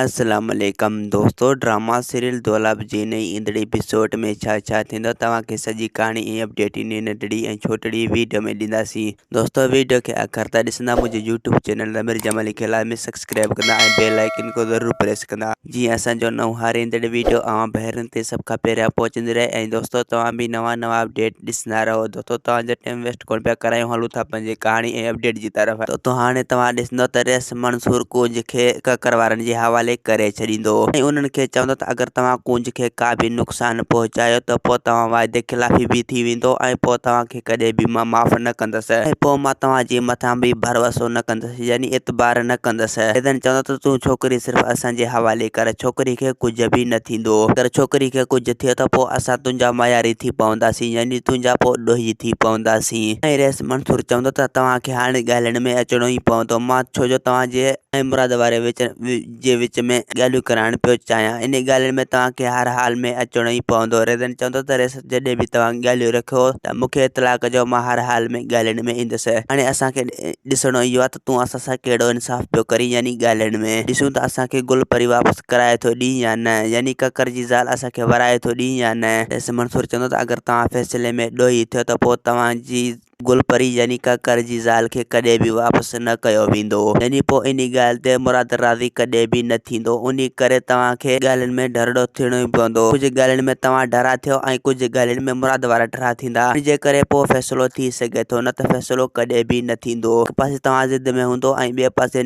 السلام عليڪم دوستو ڊراما سيريل دولاب جي نئين ايندڙ ايپيسوڊ ۾ ڇا ڇا ٿيندو توهان کي سڄي ڪهاڻي ۽ اپڊيٽ انهي ننڍڙي ۽ ڇوٽڙي ويڊيو ۾ ڏينداسين دوستو ويڊيو کي آخر تائين ڏسندا منهنجي يوٽيوب چينل ضمير جمالي کي لازمي سبسڪرائب ڪندا ۽ بيل آئيڪن کي ضرور پريس ڪندا جيئن اسان جو نئون هر ايندڙ ويڊيو اوهان ڀائرن تي سڀ کان پهريان پهچندي رهي ۽ دوستو توهان به نوان نوان اپڊيٽ ڏسندا رهو دوستو توهان جو ٽائيم ويسٽ ڪونه پيا ڪرايون هلون ٿا پنهنجي ڪهاڻي ۽ اپڊيٽ جي طرف. ته هاڻي توهان ڏسندو ته رئيس منصور ڪونج کي ڪڪر وارن جي حوالي ڪري ڇڏيندو ۽ انهن کي چوندو ته اگر توهان ڪونج کي ڪا به نقصان پهچايو ته پوء توهان واعدي خلافي به ٿي ويندو ۽ پوء توهان کي ڪڏهن به مان معاف نه ڪندس ۽ پوء مان توهان جي مٿان به ڀروسو نه ڪندس يعني اعتبار نه ڪندس. ريزن چوندو ته تون ڇوڪري صرف اسان جي حوالي ڪر ڇوڪري کي ڪجهه به نه ٿيندو اگر ڇوڪري کي ڪجهه ٿيو ته پوء اسان تنهنجا مياري ٿي پونداسين يعني تنهنجا پوء ڏوهي ٿي پونداسين ۽ رئيس منصور چوندو ته توهان کي هاڻي ڳالهين ۾ اچڻو ئي پوندو مان ڇو جو توهان جي ۽ مراد واري وچ جي وچ ۾ ڳالهيون ڪرائڻ پيو چاهيان انهي ڳالهين ۾ توهان کي هر حال ۾ اچڻو ئي پوندو ريزن چوندو ته رئيس جڏهن به توهان ڳالهيون رکيو ته مون کي اطلاع ڪجو مان هر حال ۾ ڳالهين ۾ ايندس هاڻي اسان کي ڏسڻو اهو آهي ته تون اسان سان ڪهڙو انصاف پيو ڪرين يعني ڳالهين ۾ ڏسون ته اسان کي گل پري واپس ڪرائي ٿو ڏين يا نه يعني ڪڪر جي زال اسان کي ورائي ٿو ڏين يا نه. رئيس منصور چوندو ته اگر توهان فيصلي ۾ ڏوهي ٿيو ته پوء توهان جي گل پري يعني ڪڪر جي زال کي ڪڏهن به واپس نه ڪيو ويندو يعني پوء انهي ڳالهه تي مراد راضي ڪڏهن به نه ٿيندو انهي ڪري توهان کي ڳالهين ۾ ڍرڙو ٿيڻو ئي پوندو ڪجهه ڳالهين ۾ توهان ڍرا ٿيو ۽ ڪجهه ڳالهين ۾ مراد وارا ڍرا ٿيندا ان جي ڪري پوء فيصلو ٿي سگهي ٿو نه ته فيصلو ڪڏهن به نه ٿيندو. هڪ پاسي توهان ضد ۾ هوندو ۽ ٻئي پاسي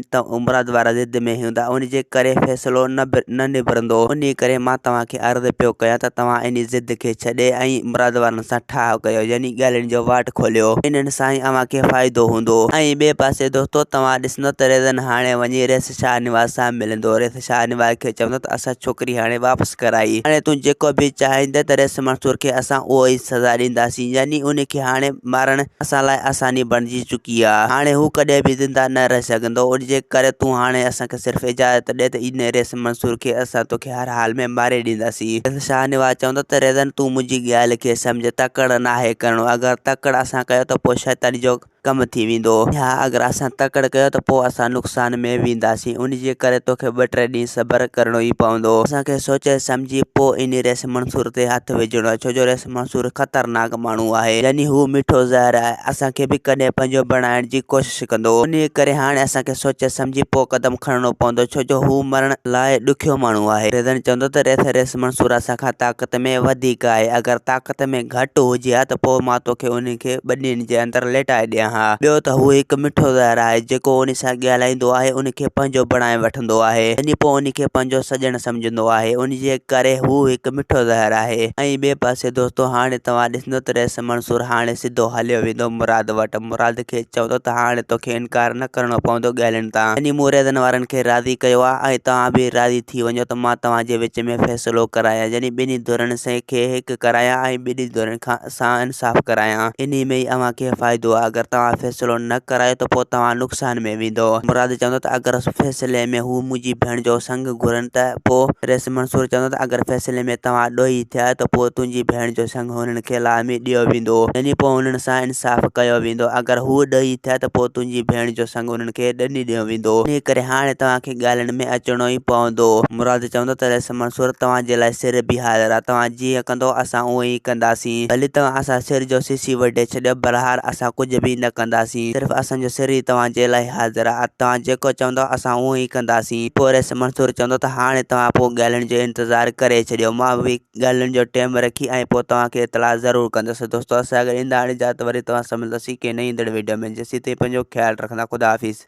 مراد وارا ضد ۾ هوندا ان جي ڪري فيصلو نه نبرندو. انهي ڪري مان توهان کي عرض پيو ڪيان ته توهان انهي ضد کي ڇڏي ۽ مراد وارن سان ٺاهه ڪيو يعني ڳالهين جو واٽ کوليو. انهن سان ئي اوهان کي فائدو هوندو. ۽ ٻئي پاسي دوستو توهان ڏسندو ته ريزن هاڻي وڃي ريس شاهنواز سان ملندو. ريس شاهنواز کي چوندو ته اسان ڇوڪري هاڻي واپس ڪرائي. هاڻي تون جيڪو به چاهيندين ته ريس منصور کي اسان اهو ئي سزا ڏينداسين يعني انهي کي هاڻي مارڻ اسان لاء آساني بڻجي چڪي آ. هاڻي هو ڪڏهن به زنده نه رهي سگهندو. ان جي ڪري تون هاڻي اسان کي صرف اجازت ڏي ته انهي ريس منصور کي اسان توکي هر حال ۾ ماري ڏينداسين. ريس شاهنواز چوندو ته ريزن تون منهنجي ڳالهه کي سمجهه تڪڙ ناهي ڪرڻو. اگر تڪڙ اسان ڪيو ته پوء شيطاني جو ڪم ٿي ويندو. ها اگر اسان تڪڙ ڪيو ته پوء اسان نقصان ۾ وينداسين. ان جي ڪري توکي ٻه ٽي ڏينهن صبر ڪرڻو ئي پوندو. اسان کي سوچي سمجهي پوء انهي ريس منصور تي هٿ وجهڻو آهي ڇو جو ريس منصور خطرناڪ ماڻهو آهي يعني هو مٺو زهر آهي اسان کي به ڪڏهن پنهنجو بڻائڻ جي ڪوشش ڪندو انهي ڪري هاڻي اسان کي سوچي سمجهي پوء قدم کڻڻو پوندو ڇو جو هو مرڻ لاء ڏکيو ماڻهو آهي. ريزن چوندو ته ريس ريس منصور اسان کان طاقت ۾ وڌيڪ آهي اگر طاقت ۾ گهٽ هجي ها ته پوء مان توکي انهي کي ٻه ڏينهن جي اندر ليٽائي ڏيان ها ٻيو ته هو هڪ مٺو زهر آهي جيڪو انهي سان ڳالهائيندو آهي انهي کي پنهنجو بڻائي وٺندو آهي يعني پوء انهي کي پنهنجو سڄڻ سمجهندو آهي انهي جي ڪري هو هڪ مٺو زهر آهي. ۽ ٻئي پاسي دوستو هاڻي توهان ڏسندو ته رئيس منصور هاڻي سڌو هليو ويندو مراد وٽ مراد کي چوندو ته هاڻي توکي انڪار نه ڪرڻو پوندو ڳالهين تان يعني مون ريزن وارن کي راضي ڪيو آهي ۽ توهان به راضي ٿي وڃو ته مان توهان جي وچ ۾ فيصلو ڪرايان يعني ٻنهي ڌرين کي هڪ ڪرايان ۽ ٻنهي ڌرين کان سان انصاف ڪرايان انهي ۾ ئي اوهان کي فائدو آهي اگر توهان فيصلو نه ڪرايو ته پوء توهان نقصان ۾ ويندو مراد چوندو ته اگر فيصلي ۾ هو منهنجي ڀيڻ جو سڱ گهرن ته پوء رئيس منصور چوندو ته اگر فيصلي ۾ توهان ڏوهي ٿيا ته پوء تنهنجي ڀيڻ جو سڱ هنن کي لازمي ڏيو ويندو يعني پوء هنن سان انصاف ڪيو ويندو اگر هو ڏوهي ٿيا ته پوء تنهنجي ڀيڻ جو سڱ انهن کي ڏني ڏنو ويندو انهي ڪري هاڻي توهان کي ڳالهين ۾ اچڻو ئي پوندو. مراد چوندو ته رئيس منصور توهان جي لاء سر به حاضر آ توهان جيئن ڪندو اسان اونئن ئي ڪنداسين ڀلي توهان اسان سر جو سيسي وڍي ڇڏيو بهرحال اسان ڪجهه به نه ڪنداسين صرف اسان جو سر ئي توهان جي لاء حاضر آ توهان جيڪو چوندؤ اسان اونئن ئي ڪنداسين. پوء رئيس منصور چوندو ته هاڻي توهان پوء ڳالهين جو انتظار ڪري ڇڏيو مان به ڳالهين جو ٽيم رکي ۽ پوء توهان کي اطلاع ضرور ڪندس دوستو اسان کي ڏيندا هاڻي اجازت وري توهان سان ملنداسين ڪنهن نئين ايندڙ ويڊيو ۾ جيسين تائين پنهنجو خيال رکندا خدا حافظ.